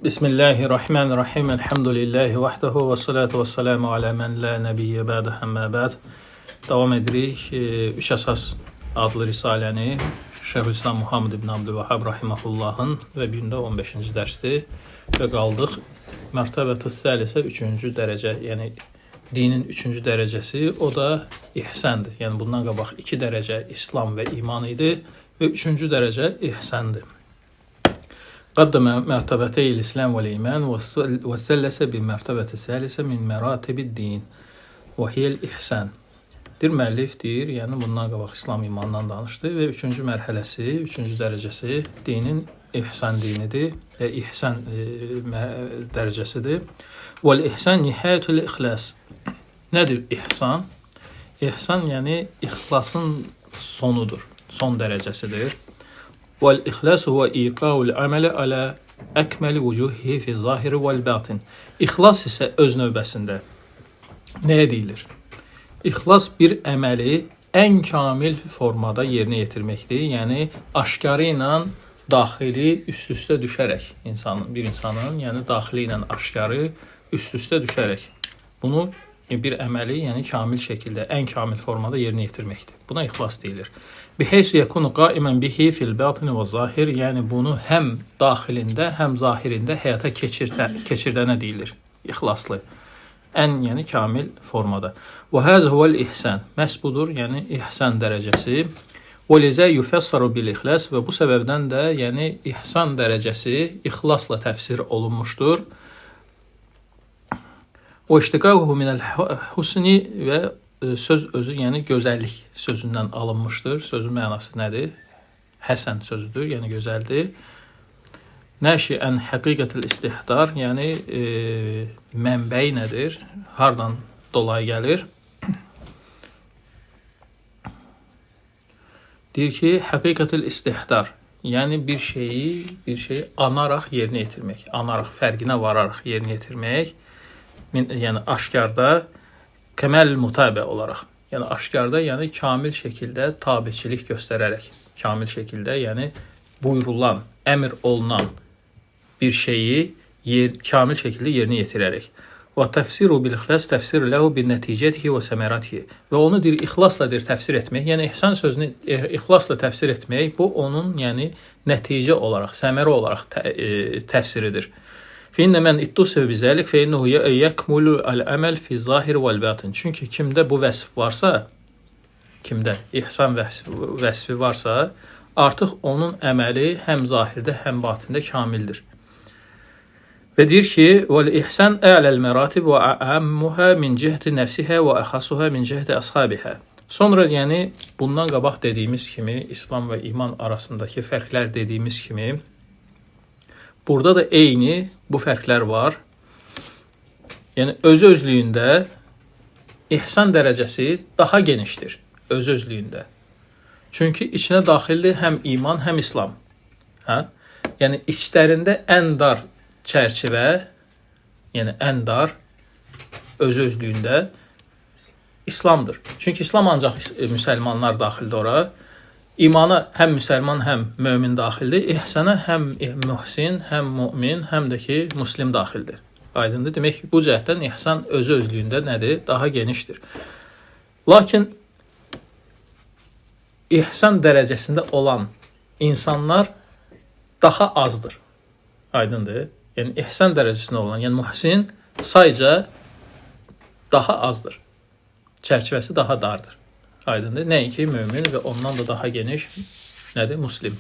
Bismillahirrahmanirrahim. Elhamdülillahi vahdehu ve salatu ve selamu ala men la nebiyye ba'de amma ba'd. Davam edirik. Üç əsas adlı risaləni Şeyxülislam Muhammed ibn Abdülvahhab rahimehullahın və bu gün də 15-ci dərsdir və qaldıq mərtəbətü səlisə 3-cü dərəcə, yəni dinin 3-cü dərəcəsi, o da ihsəndir. Yəni bundan qabaq 2 dərəcə İslam və iman idi və 3-cü dərəcə ihsəndir. Qaddama mərtəbəteyl İslam və iman və səlləsə bi mərtəbəti səlisə min məratibid din və hiyəl ihsən. Deyir, müəllif deyir, yəni bundan qabaq İslam imandan danışdı və 3-cü mərhələsi, 3-cü dərəcəsi dinin ihsan dinidir, ihsan dərəcəsidir. Vəl ihsan nihayətul ixlas. Nədir ihsan? İhsan yəni ixlasın sonudur, son dərəcəsidir. Vəl ixlas huve iqaul ameli ala əkməli vucuhihi fi zahiri vəl batin. İxlas isə öz növbəsində nəyə deyilir? İxlas bir əməli ən kamil formada yerinə yetirməkdir. Yəni aşkarı ilə daxili üst-üstə düşərək insanın, bir insanın, yəni daxili ilə aşkarı üst-üstə düşərək bunu bir əməli, yəni kamil şəkildə, ən kamil formada yerinə yetirməkdir. Buna ixlas deyilir. Biheysu yekunu qaimen bihi fil batin və zahir, yəni bunu həm daxilində, həm zahirində həyata keçirdənə deyilir. İxlaslı. Ən, yəni kamil formada. Və həzə huvel ihsan. Məhz budur, yəni ihsan dərəcəsi. Və lizə yufessaru bil ixlas və bu səbəbdən də, yəni ihsan dərəcəsi ixlasla təfsir olunmuşdur. O iştiqaquhu minəl husni və söz özü, yəni gözəllik sözündən alınmışdır. Sözün mənası nədir? Həsən sözüdür, yəni gözəldir. Nəşiən həqiqətil istihdar, yəni mənbəyi nədir? Hardan dolayı gəlir? Deyir ki, həqiqətil istihdar, yəni bir şeyi anaraq yerinə yetirmək, anaraq, fərqinə vararaq yerinə yetirmək, yəni aşkarda kəməl mütabə olaraq, yəni aşkarda, yəni kamil şəkildə tabeçilik göstərərək, kamil şəkildə, yəni buyurulan, əmr olunan bir şeyi kamil şəkildə yerinə yetirərək. Və təfsiru bil ixlas təfsir ləhu bi nəticətihi və səməratihi. Və onu deyir ixlasla deyir təfsir etmək, yəni ihsan sözünü ixlasla təfsir etmək, bu onun, yəni nəticə olaraq, səmərə olaraq təfsiridir. Feinne men ittusife bizalik feinnehu yekmulu al-amel fi zahir vel batin. Çünki kimdə bu vəsf varsa, kimdə ihsan vəsfi varsa, artıq onun əməli həm zahirdə, həm batində kamildir. Və deyir ki, vel ihsan a'la'l maratib və a'ammuha min ciheti nefsiha və əxasuha min ciheti ashabiha. Sonra, yəni bundan qabaq dediyimiz kimi, İslam və iman arasındakı fərqlər dediyimiz kimi, burada da eyni bu fərqlər var. Yəni öz-özlüyündə ihsan dərəcəsi daha genişdir öz-özlüyündə. Çünki içinə daxildir həm iman, həm İslam. Hə? Yəni içlərində ən dar çərçivə, yəni ən dar öz-özlüyündə İslamdır. Çünki İslam ancaq müsəlmanlar daxildir ora. İmana həm müsəlman, həm mömin daxildir. İhsana həm mühsin, həm mümin, həm də ki muslim daxildir. Aydındır. Demək ki, bu cəhətdən ihsan özü özlüyündə nədir? Daha genişdir. Lakin ihsan dərəcəsində olan insanlar daha azdır. Aydındır. Yəni ihsan dərəcəsində olan, yəni mühsin sayca daha azdır. Çərçivəsi daha dardır. Aydındır. Nəinki mömin və ondan da daha geniş nədir? Muslim,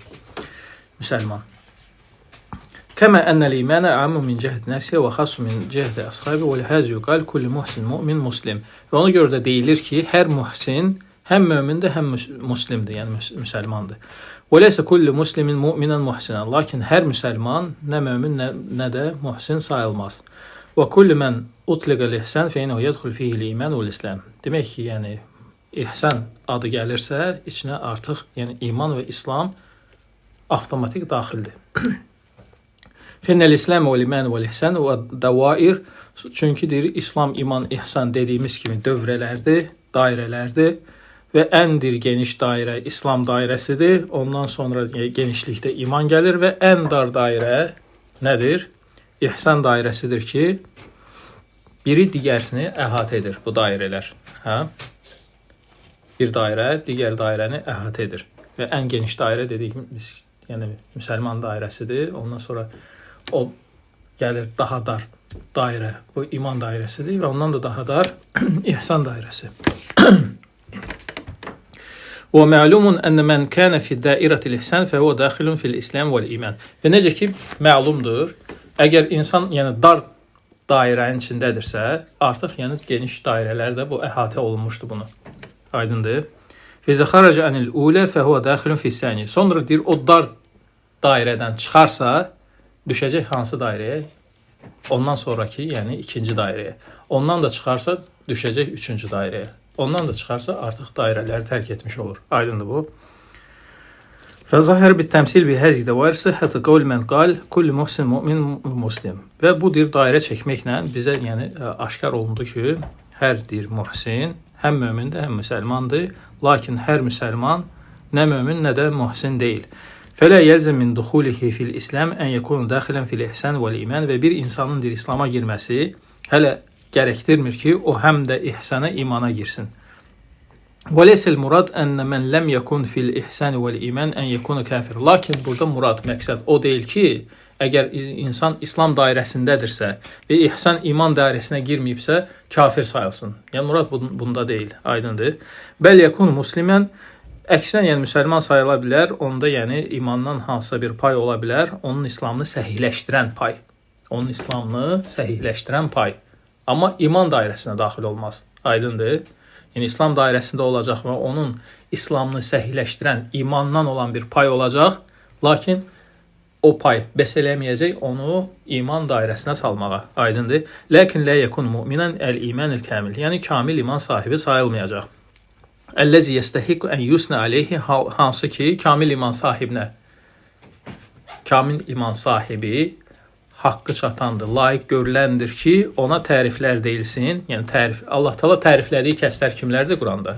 müsəlman. Kəmə ennəl imanə a'ammu min cəhəti nəfsihi və xassu min cəhəti əshabi və lihəzə yuqal kullu muhsin mu'min muslim. Və ona görə də deyilir ki, hər muhsin həm mömindir, həm muslimdir, yəni müsəlmandır. Və leysə kullu muslimin mu'minan muhsinan. Lakin hər müsəlman nə mömin, nə də muhsin sayılmaz. Və kullu men utliqal ihsan fe innehu yedxul fihi iman vel islam. Demək ki, yəni ihsan adı gəlirsə, içinə artıq, yəni iman və İslam avtomatik daxildir. Fennel İslam və iman və ihsan və davair, çünki deyir İslam, iman, ihsan dediyimiz kimi dövrələrdir, dairələrdir və ən dir geniş dairə İslam dairəsidir. Ondan sonra genişlikdə iman gəlir və ən dar dairə nədir? ihsan dairəsidir ki, biri digərsini əhatə edir bu dairələr. Hə? Bir dairə digər dairəni əhatə edir. Və ən geniş dairə dediyimiz, yəni müsəlman dairəsidir. Ondan sonra o gəlir daha dar dairə, bu iman dairəsidir və ondan da daha dar ihsan dairəsi. Və ma'lumun enne men kana fi dairətil ihsan fe huve daxilun fil islam vel iman. Və necə ki məlumdur, əgər insan yəni dar dairənin içindədirsə, artıq yəni geniş dairələr də bu əhatə olunmuşdu bunu. Aydındır. Fizə xaraca anil ulə fe huve daxilun fi sani. Sonra deyir o dar dairədən çıxarsa, düşəcək hansı dairəyə? Ondan sonraki, yəni ikinci dairəyə. Ondan da çıxarsa, düşəcək üçüncü dairəyə. Ondan da çıxarsa artıq dairələri tərk etmiş olur. Aydındır bu. Fəzahir bit-təmsil bi həzihi davair sihhəti qavl men qal kullu muhsin mu'min muslim. Və bu deyir dairə çəkməklə bizə yəni aşkar olundu ki, hər deyir muhsin həm mömindir, həm müsəlmandır. Lakin hər müsəlman nə mömin, nə də muhsin deyil. Fələ yəlzəm min duxulihi fil İslam ən yekunu daxilən fil ihsan vel iman. Və bir insanın deyir İslama girməsi hələ gərəkdirmir ki, o həm də ihsana, imana girsin. Və leysəl murad enne men lem yekun fil ihsan vel iman en yekunu kafir. Lakin burada murad, məqsəd o deyil ki, əgər insan İslam dairəsindədirsə və ihsan iman dairəsinə girməyibsə, kafir sayılsın. Yəni murad bunda deyil, aydındır. Bəl yekun muslimən, əksinə yəni müsəlman sayıla bilər, onda yəni imandan hansısa bir pay ola bilər, onun İslamını səhihləşdirən pay. Onun İslamını səhihləşdirən pay. Amma iman dairəsinə daxil olmaz. Aydındır. Yəni İslam dairəsində olacaq və onun İslamını səhihləşdirən imandan olan bir pay olacaq. Lakin o pay bəs eləməyəcək onu iman dairəsinə salmağa. Aydındır. Lakin la yekun mu'minan el-imanil kamil. Yəni kamil iman sahibi sayılmayacaq. Əlləzi yestəhiqu ən yusna aleyhi, hansı ki kamil iman sahibinə, kamil iman sahibi haqqı çatandır, layiq görüləndir ki, ona təriflər deyilsin. Yəni tərif, Allah Taala təriflədiyi kəslər kimlərdir Quranda?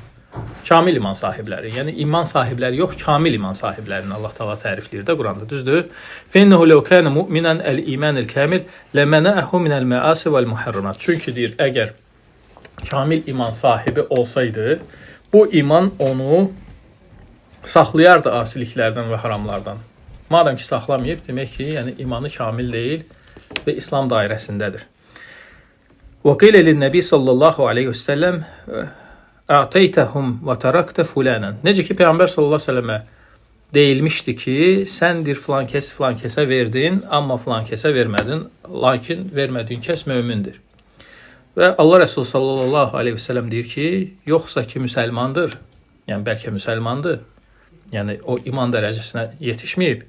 Kamil iman sahibləri. Yəni iman sahibləri yox, kamil iman sahiblərini Allah Taala tərifləyir də Quranda, düzdür? Feinnehu lev kana mu'minan el-imanil kamil lemena'ahu minel ma'asi vel muharramat. Çünki deyir, əgər kamil iman sahibi olsaydı, bu iman onu saxlayardı asiliklərdən və haramlardan. Madam ki saxlamayıb, demək ki, yəni imanı kamil deyil və İslam dairəsindədir. Və qilə lin-nəbi sallallahu əleyhi və səlləm a'taytahum və tarakta fulanan. Necə ki Peyğəmbər sallallahu əleyhi və səlləmə deyilmişdi ki, sən dir filan kəs filan kəsə verdin, amma filan kəsə vermədin, lakin vermədiyin kəs mömindir. Və Allah Rəsulü sallallahu əleyhi və səlləm deyir ki, yoxsa ki müsəlmandır, yəni bəlkə müsəlmandır. Yəni o iman dərəcəsinə yetişməyib.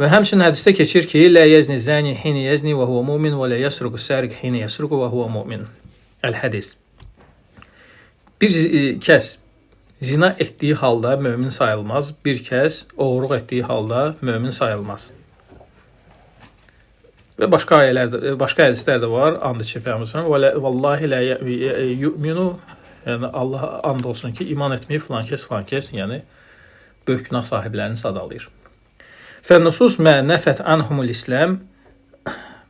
Və həmçinin hədisdə keçir ki, la yezni zani hina yezni və huve mu'min və la yasruqu sarik hina yasruqu və huve mu'min. El-hədis. Bir kəs zina etdiyi halda mömin sayılmaz, bir kəs oğurluq etdiyi halda mömin sayılmaz. Və başqa ayələr də, başqa hədislər də var. And içir Peyğəmbər vallahi la yu'minu, yəni Allah and olsun ki, iman etməyib filan kəs filan kəs, yəni böyük günah sahiblərini sadalayır. Fən-nusus mə nəfət anhumul İslam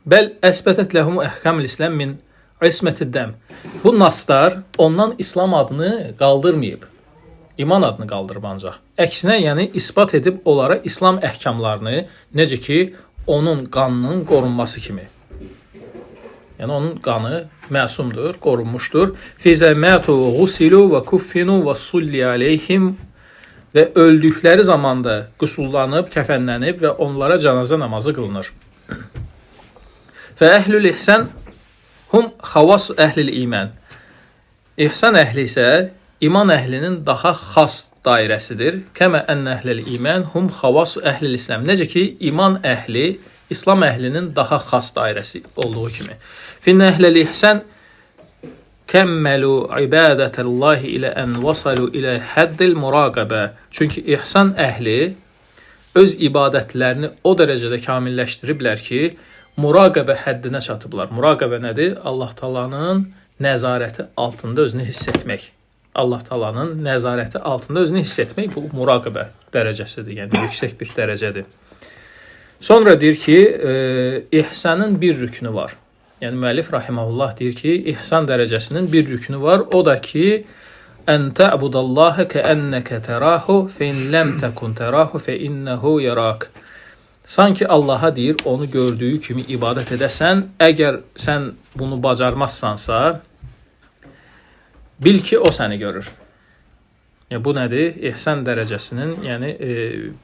bəl əsbətət ləhum əhkamul İslam min ismətid dəm. Bu naslar ondan İslam adını qaldırmayıb. İman adını qaldırıb ancaq. Əksinə, yəni isbat edib onlara İslam əhkamlarını, necə ki onun qanının qorunması kimi. Yəni onun qanı məsumdur, qorunmuşdur. Fizə mətu qusilu və kuffinu və sulli aleyhim. Və öldükləri zamanda qüsullanıb, kəfənlənib və onlara cənazə namazı qılınır. Və əhlül ihsan hum xavas əhlil iman. İhsan əhli isə iman əhlinin daha xas dairəsidir. Kəmə ən əhlil iman hum xavas əhlil İslam. Necə ki iman əhli İslam əhlinin daha xas dairəsi olduğu kimi. Finnə əhlil ihsan kəmməlu ibadətəllahi ilə ən vasalu ilə həddil muraqəbə. Çünki ihsan əhli öz ibadətlərini o dərəcədə kamilləşdiriblər ki, muraqəbə həddinə çatıblar. Muraqəbə nədir? Allah Taala'nın nəzarəti altında özünü hiss etmək. Allah Taala'nın nəzarəti altında özünü hiss etmək bu muraqəbə dərəcəsidir. Yəni yüksək bir dərəcədir. Sonra deyir ki, ihsanın bir rüknü var. Yəni müəllif rahimehullah deyir ki, ihsan dərəcəsinin bir rüknü var. O da ki, ən tə'budallaha kəennəkə tərahu fe in ləm təkun tərahu fe innehu yarak. Sanki Allaha deyir, onu gördüyü kimi ibadət edəsən, əgər sən bunu bacarmazsansa, bil ki, o səni görür. Yəni bu nədir? İhsan dərəcəsinin, yəni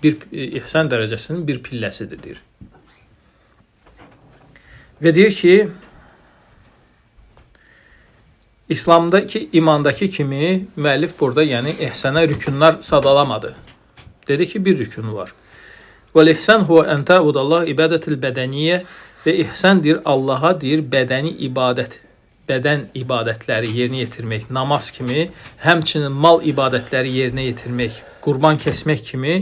bir ihsan dərəcəsinin bir pilləsidir deyir. Və deyir ki, İslamdakı, imandakı kimi müəllif burada, yəni ihsana rükünlər sadalamadı. Dedi ki, bir rükün var. Vəl-ihsan huve en ta'budallah ibadətil bədəniyyə və ihsan deyir Allaha deyir bədəni ibadət, bədən ibadətləri yerinə yetirmək, namaz kimi, həmçinin mal ibadətləri yerinə yetirmək, qurban kəsmək kimi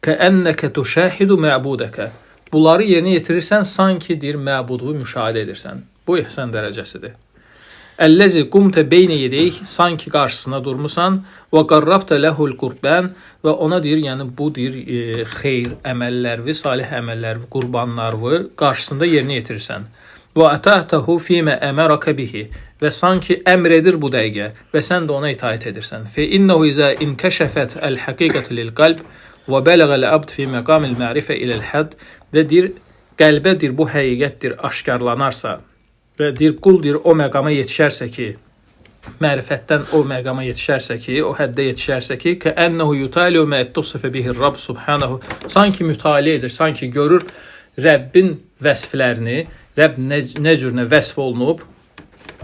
kəennəkə tuşahidu mə'budəkə. Bunları yerinə yetirirsən, sanki deyir məbudu müşahidə edirsən. Bu ihsan dərəcəsidir. Əlləzi qumtə beynə yedeyh, sanki qarşısına durmusan, və qarrabtə ləhul qurban və ona deyir, yəni bu deyir xeyr əməllərvi, salih əməllərvi, qurbanlarvı qarşısında yerinə yetirirsən. Və ətəhtəhu fīmə əmərəkə bihi və sanki əmr edir bu dəqiqə və sən də ona itaət edirsən. Fe innehu izə inkəşəfət əl-həqiqətü lil-qalb və bələğəl abd fi məqamil mərifə iləl-hədd və deyir, qəlbə deyir, bu həqiqətdir, aşkarlanarsa və deyir, qul deyir, o məqama yetişərsə ki, mərifətdən o məqama yetişərsə ki, o həddə yetişərsə ki, kəənnehu yutaliu mə ettusifə bihi Rabb subhanahu, sanki mütaliə edir, sanki görür Rəbbin vəsflərini, Rəbb nə cür nə vəsf olunub,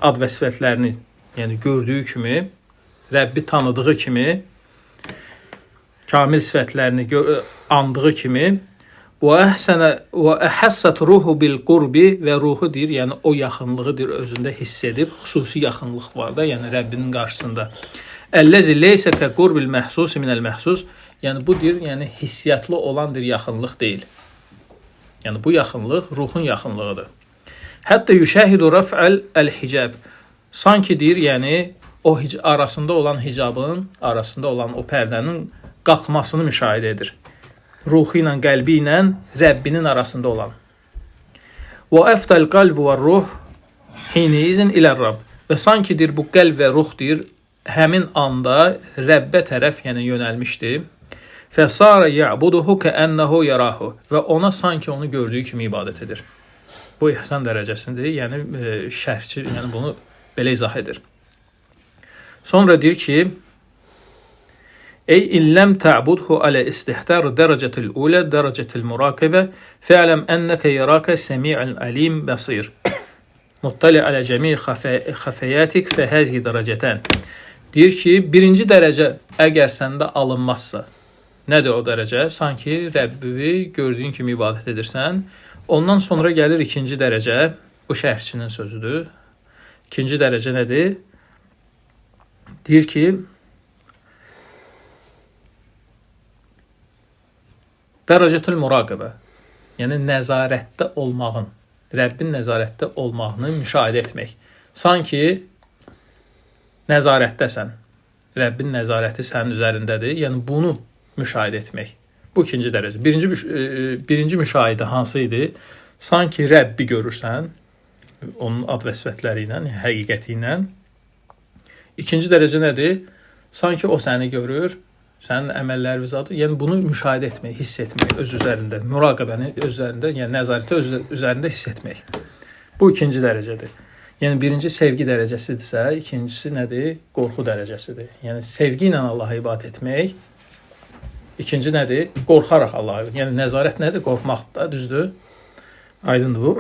ad və sifətlərini, yəni gördüyü kimi, Rəbbi tanıdığı kimi, kamil sifətlərini andığı kimi, və əhsənə və əhəssət ruhu bil qurbi və ruhu deyir, yəni o yaxınlığı deyir özündə hiss edib, xüsusi yaxınlıq var da, yəni Rəbbinin qarşısında. Əlləzi leysə kə qurbil məhsus minəl məhsus, yəni bu deyir, yəni hissiyatlı olan deyir yaxınlıq deyil. Yəni bu yaxınlıq ruhun yaxınlığıdır. Hətta yüşəhidu rəf'əl əl-hicab. Sanki deyir, yəni o arasında olan hicabın, arasında olan o pərdənin qalxmasını müşahidə edir. Ruhu ilə, qəlbi ilə Rəbbinin arasında olan. Və əftəl qalbu və ruh hinizin ilə Rabb. Və sanki deyir, bu qəlb və ruh deyir, həmin anda Rəbbə tərəf, yəni yönəlmişdi. Fəsara ya'buduhu kəənnehu yarahu və ona sanki onu gördüyü kimi ibadət edir. Bu ihsan dərəcəsidir. Yəni şərhçi, yəni bunu belə izah edir. Sonra deyir ki, Ey in lem ta'budhu ala istihtar derecətil ula, derecətil muraqibə, fe'lem enneke yaraka semi'un alim basir. Muttali ala cəmi xəfəyatik fe həzihi dərəcətən. Deyir ki, birinci dərəcə əgər səndə alınmazsa, nədir o dərəcə? Sanki Rəbbi gördüyün kimi ibadət edirsən. Ondan sonra gəlir ikinci dərəcə. Bu şərhçinin sözüdür. İkinci dərəcə nədir? Deyir ki, dərəcətül muraqibə, yəni nəzarətdə olmağın, Rəbbin nəzarətdə olmağını müşahidə etmək. Sanki nəzarətdəsən, Rəbbin nəzarəti sənin üzərindədir, yəni bunu müşahidə etmək. Bu ikinci dərəcə. Birinci müşahidə hansı idi? Sanki Rəbbi görürsən, onun ad və sifətləri ilə, həqiqəti ilə. İkinci dərəcə nədir? Sanki o səni görür, sənin əməlləri zadı, yəni bunu müşahidə etmək, hiss etmək öz üzərində, muraqibəni öz üzərində, yəni nəzarəti öz üzərində hiss etmək. Bu ikinci dərəcədir. Yəni birinci sevgi dərəcəsidirsə, ikincisi nədir? Qorxu dərəcəsidir. Yəni sevgi ilə Allaha ibadət etmək. İkinci nədir? Qorxaraq Allaha. Yəni nəzarət nədir? Qorxmaqdır da, düzdür? Aydındır bu.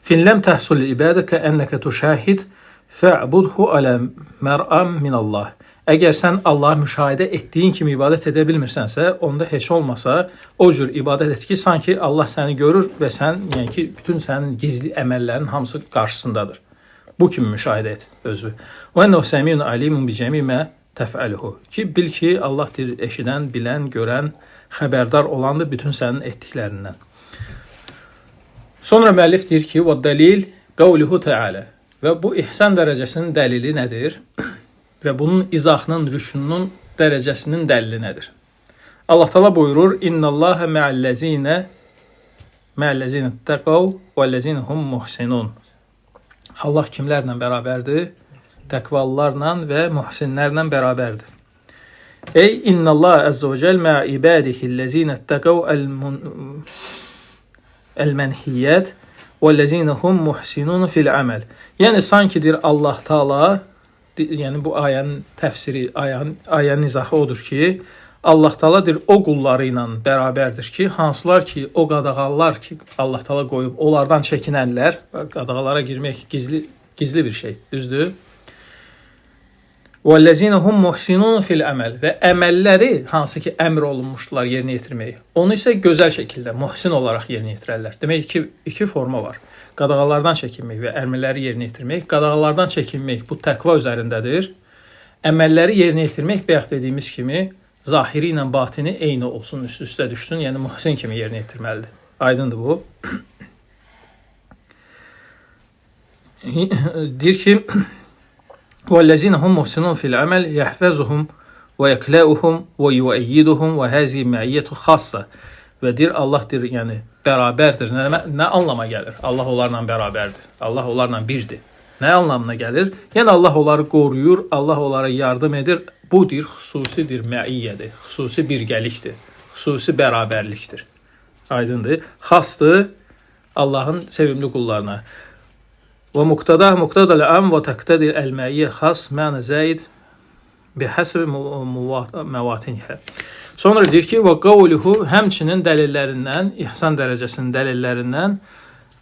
Fin ləm təhsul ibadə kəennəkə tuşahid fə'budhu alə mər'am minallah. Əgər sən Allahı müşahidə etdiyin kimi ibadət edə bilmirsənsə, onda heç olmasa o cür ibadət et ki, sanki Allah səni görür və sən, yəni ki, bütün sənin gizli əməllərin hamısı qarşısındadır. Bu kimi müşahidə et özü. Və ennehu səmiun alimun bi cəmi mə təfəluhu. Ki, bil ki, Allah deyir, eşidən, bilən, görən, xəbərdar olandır bütün sənin etdiklərindən. Sonra müəllif deyir ki, və dəlil qavluhu təalə. Və bu ihsan dərəcəsinin dəlili nədir? Və bunun izahının, rüknünün dərəcəsinin dəlili nədir? Allah Taala buyurur: "İnnallaha ma'allezine taqav vellezine hum muhsinun." Allah kimlərlə bərabərdir? Təqvalılarla və muhsinlərlə bərabərdir. Ey innallaha azza və cəl ma'a ibadihillezine taqav el-menhiyyat vellezine hum muhsinun fil amel. Yəni sankidir Allah Taala, yəni bu ayənin təfsiri, ayənin izahı odur ki, Allah Taaladır o qulları ilə bərabərdir ki, hansılar ki, o qadağalar ki, Allah Taala qoyub, onlardan çəkinənlər, qadağalara girmək gizli bir şey, düzdür? وَالَّذِينَ هُمْ مُحْسِنُونَ فِي الْعَمَلِ və əməlləri hansı ki əmr olunmuşdular yerinə yetirməyi, onu isə gözəl şəkildə muhsin olaraq yerinə yetirərlər. Demək iki forma var. Qadağalardan çəkinmək və əmrləri yerinə yetirmək. Qadağalardan çəkinmək bu təqva üzərindədir. Əməlləri yerinə yetirmək bayaq dediyimiz kimi zahiri ilə batini eyni olsun, üst-üstə düşsün, yəni muhsin kimi yerinə yetirməlidir. Aydındır bu. Deyir ki, وَالَّذِينَ هُمْ مُحْسِنُونَ فِي الْعَمَلِ يَحْفَظُهُمْ وَيَكْلَؤُهُمْ وَيُؤَيِّدُهُمْ وَهَذِهِ مَعِيَّةُ خَاصَّةٌ. Və deyir, Allah deyir, yəni bərabərdir. Nə anlama gəlir? Allah onlarla bərabərdir. Allah onlarla birdir. Nə anlamına gəlir? Yəni Allah onları qoruyur, Allah onlara yardım edir. Bu deyir, xüsusidir, məiyyədir, xüsusi birgəlikdir, xüsusi bərabərlikdir. Aydındır. Xasdır Allahın sevimli qullarına. Və muqtada am və təqtədir əl-məiyyə xas məna zaid bihəsb məvatinihə. Sonra deyir ki, və qavluhu həmçinin dəlillərindən, ihsan dərəcəsinin dəlillərindən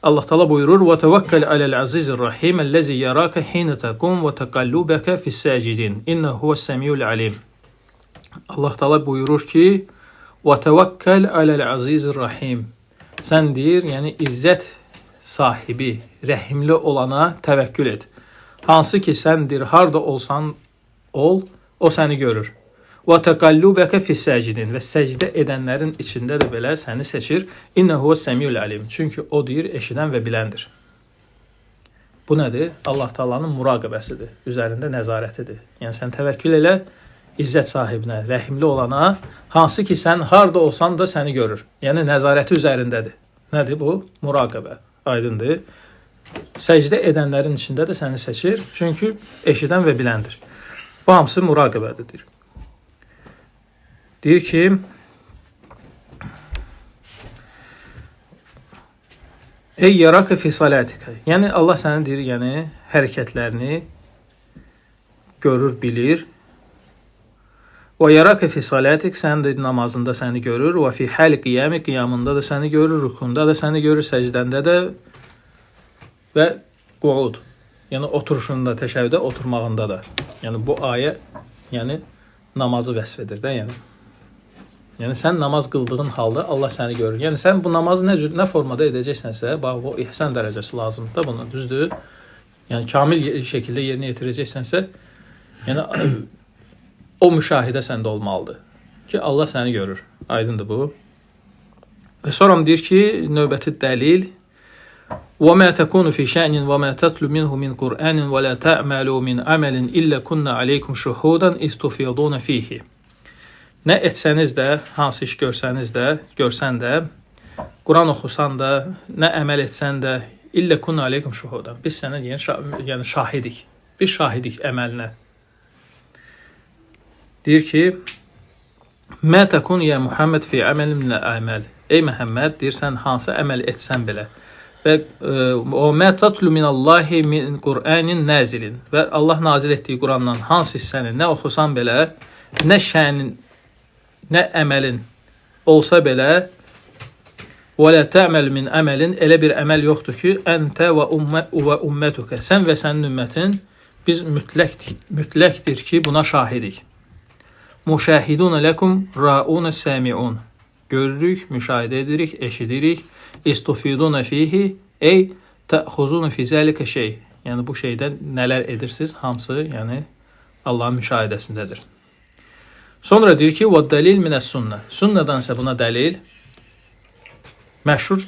Allah Taala buyurur: "Və təvəkkəl aləl-əzizir rahim əlləzi yaraka hinə taqum və təqallubaka fis-sacidin. İnnehu huves-semiul alim." Allah Taala buyurur ki, "Və təvəkkəl aləl-əzizir rahim." Sən deyir, yəni izzət sahibi, rəhimli olana təvəkkül et. Hansı ki səndir, harda olsan ol, o səni görür. Və təqallubaka fis-sacidin və səcdə edənlərin içində də belə səni seçir. İnnehu huves-semiul alim. Çünki o deyir, eşidən və biləndir. Bu nədir? Allah Taala'nın muraqəbəsidir, üzərində nəzarətidir. Yəni sən təvəkkül elə izzət sahibinə, rəhimli olana, hansı ki sən harda olsan da səni görür. Yəni nəzarəti üzərindədir. Nədir bu? Muraqəbə. Aydındır. Səcdə edənlərin içində də səni seçir. Çünki eşidən və biləndir. Bu hamısı muraqəbədir. Deyir ki, ey yaraka fi salatika. Yəni Allah səni deyir, yəni hərəkətlərini görür, bilir. Və yaraka fi salatik, sən də namazında səni görür. Və fi hal qiyami, qiyamında da səni görür, rükunda da səni görür, səcdəndə də və qu'ud. Yəni oturuşunda, təşəvvüdə oturmağında da. Yəni bu ayə, yəni namazı vəsf edir də, yəni. Yəni sən namaz qıldığın halda Allah səni görür. Yəni sən bu namazı nə cür, nə formada edəcəksənsə, bax bu ihsan dərəcəsi lazımdır da buna, düzdür? Yəni kamil şəkildə yerinə yetirəcəksənsə, yəni o müşahidə səndə olmalıdır ki, Allah səni görür. Aydındır bu. Və sonra deyir ki, növbəti dəlil: وَمَا تَكُونُ فِي شَأْنٍ وَمَا تَتْلُ مِنْهُ مِنْ قُرْآنٍ وَلَا تَعْمَلُوا مِنْ عَمَلٍ إِلَّا كُنَّا عَلَيْكُمْ شُهُودًا إِذْ تُفِيضُونَ فِيهِ. Nə etsəniz də, hansı iş görsəniz də, görsən də, Quran oxusan da, nə əməl etsən də, illə kunna aleykum şuhudan. Biz sənə yəni şahidik. Biz şahidik əməlinə. Deyir ki, Mə təkun ya Muhammed fi əməl minə əməl. Ey Məhəmməd, deyirsən, hansı əməl etsən belə. Və o mə tatlu minallahi min Qur'anin nazilin. Və Allah nazil etdiyi Qurandan hansı hissəni nə oxusan belə, nə şənin, nə əməlin olsa belə, və lə tə'məl min əməlin, elə bir əməl yoxdur ki, əntə və ümmətükə, sən və sənin ümmətin, biz mütləqdir ki, buna şahidik. Müşahidun ləkum raun samiun. Görürük, müşahidə edirik, eşidirik. İstufiduna fihi, ey təxuzuna fi zəlikə şey. Yəni bu şeydə nələr edirsiniz, hamısı yəni Allahın müşahidəsindədir. Sonra deyir ki, və dəlil minəs sünnə. Sünnədən isə buna dəlil məşhur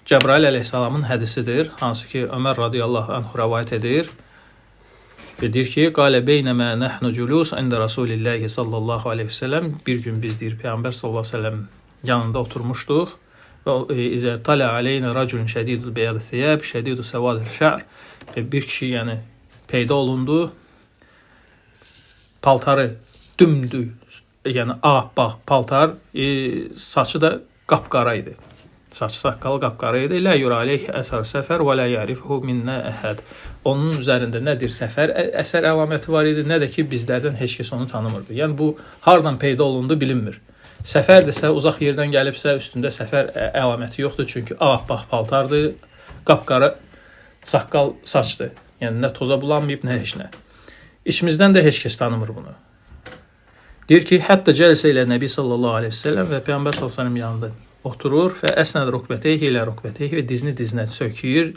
Cəbrail əleyhissalamın hədisidir, hansı ki Ömər radiyallahu anhu rəvayət edir. Və deyir ki, qalə beynəmə nəhnu culus ində Rasulillahi sallallahu əleyhi və səlləm. Bir gün biz deyir Peyğəmbər sallallahu əleyhi və səlləm yanında oturmuşduq və izə tala aleyna raculun şədidul beyad thiyab, şədidus səvad şər. Bir kişi yəni peyda olundu. Paltarı dümdüz, yəni ağappaq paltar, saçı da qapqara idi. Saçı saqqalı qapqara idi. Lə yura aleyhi əsər səfər və lə yərifuhu minnə əhəd. Onun üzərində nədir səfər əsər əlaməti var idi, nə də ki bizlərdən heç kəs onu tanımırdı. Yəni bu hardan peyda olundu bilinmir. Səfərdirsə, uzaq yerdən gəlibsə, üstündə səfər əlaməti yoxdur. Çünki ağappaq paltardır, qapqara saqqal saçdır. Yəni nə toza bulanmayıb, nə heç nə. İçimizdən də heç kəs tanımır bunu. Deyir ki, hətta cəlsə ilə Nəbi sallallahu əleyhi və səlləm və Peyğəmbər sallallahu əleyhi və səlləm yanında oturur və əsnəd rukbəteyhi ilə rukbəteyhi və dizini dizinə söküyür.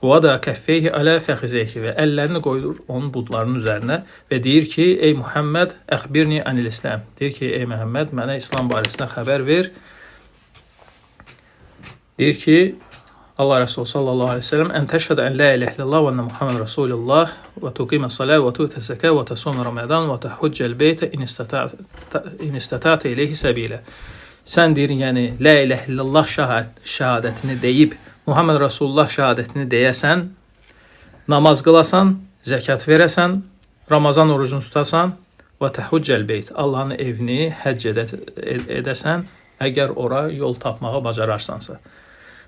Və da kəffeyhi alə fəxizeyhi və əllərini qoyur onun budlarının üzərinə və deyir ki, ey Muhammed, əxbirni anil İslam. Deyir ki, ey Muhammed, mənə İslam barəsində xəbər ver. Deyir ki, Allah Resulü sallallahu aleyhi ve sellem ən təşhədə ən la ilahe illallah və enne Muhammed Rasulullah və tuqimə salat və tu'tə zəkat və təsum Ramazan və təhüccəl beytə in istata'te ileyhi səbilə. Sən deyir, yəni la ilahe illallah şəhadətini deyib Muhammed Rasulullah şəhadətini deyəsən, namaz qılasan, zəkat verəsən, Ramazan orucunu tutasan və təhüccəl beyt, Allahın evini həcc edəsən, əgər ora yol tapmağı bacararsansa.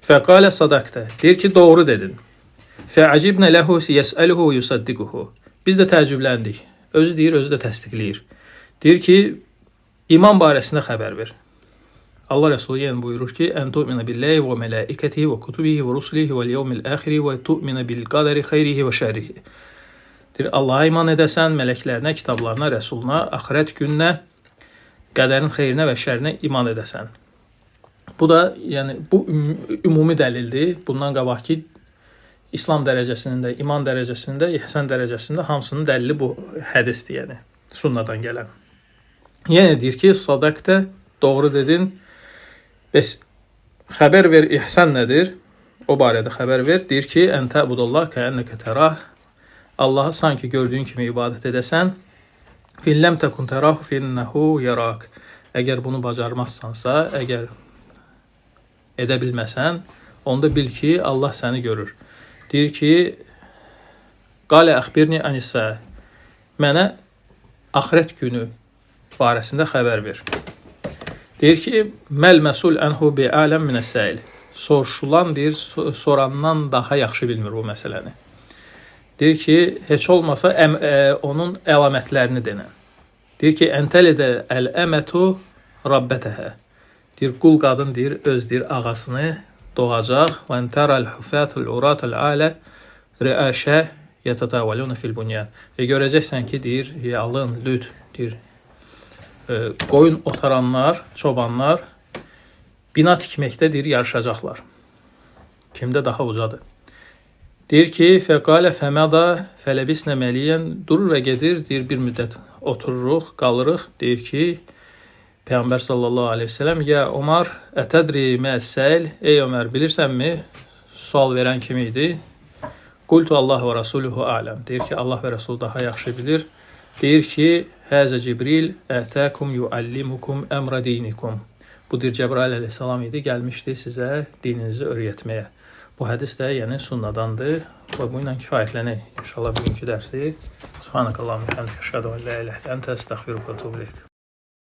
Fəqalə sadaqtə. Deyir ki, doğru dedin. Fəəcibnə ləhu yəsəluhu və yusaddiquhu. Biz də təəccübləndik. Özü deyir, özü də təsdiqləyir. Deyir ki, iman barəsində xəbər ver. Allah Resulü yenə buyurur ki, ən tu'minə billahi və mələikətihi və kutubihi və rusulihi və yevmil əxiri və tu'minə bil qədəri xeyrihi və şərrihi. Deyir, Allaha iman edəsən, mələklərinə, kitablarına, rəsuluna, axirət gününə, qədərin xeyrinə və şərrinə iman edəsən. Bu da, yəni bu ümumi dəlildir. Bundan qabaqki İslam dərəcəsinin də, iman dərəcəsinin də, ihsan dərəcəsinin də hamısının dəlili bu hədisdir, yəni sunnadan gələn. Yəni deyir ki, sadaqtə, doğru dedin. Bəs xəbər ver, ihsan nədir? O barədə xəbər ver. Deyir ki, ən təbudallah kəənnəkə tərah. Allahı sanki gördüyün kimi ibadət edəsən. Fin ləm təkun tərahu finnəhu yarak. Əgər bunu bacarmazsansa, əgər edə bilməsən, onda bil ki, Allah səni görür. Deyir ki, qalə əxbirni anisə, mənə axirət günü barəsində xəbər ver. Deyir ki, məl məsul ənhu bi aləm minəs-səil. Soruşulan deyir, sorandan daha yaxşı bilmir bu məsələni. Deyir ki, heç olmasa onun əlamətlərini denən. Deyir ki, əntəlidə əl-əmətu rabbətəhə. Deyir, qul qadın deyir, öz deyir, ağasını doğacaq. Və entəral hufatul uratul alə riəşə yətətəvəluna fil bunyan. Və görəcəksən ki, deyir, yalın, lüt, deyir, qoyun otaranlar, çobanlar bina tikməkdə deyir, yarışacaqlar. Kimdə daha ucadır. Deyir ki, fəqalə fəməda fələbisnə məliyən, durur və gedir, deyir, bir müddət otururuq, qalırıq. Deyir ki, Peyğəmbər sallallahu aleyhi ve sellem, ya Ömər, ətədri məs-səil, ey Ömər, bilirsənmi? Sual verən kim idi? Qultu Allah və Rasuluhu aləm. Deyir ki, Allah və Rasul daha yaxşı bilir. Deyir ki, həzə Cibril ətəkum yuallimukum əmrə dinikum. Bu deyir, Cəbrail əleyhissalam idi, gəlmişdi sizə dininizi öyrətməyə. Bu hədis də yəni sunnadandır və bu ilə kifayətlənək. İnşallah bugünkü dərsi. Subhanakallahumma və bihamdike, əşhədu ən la ilahe illə ente, əstəğfiruke və etûbü ileyk.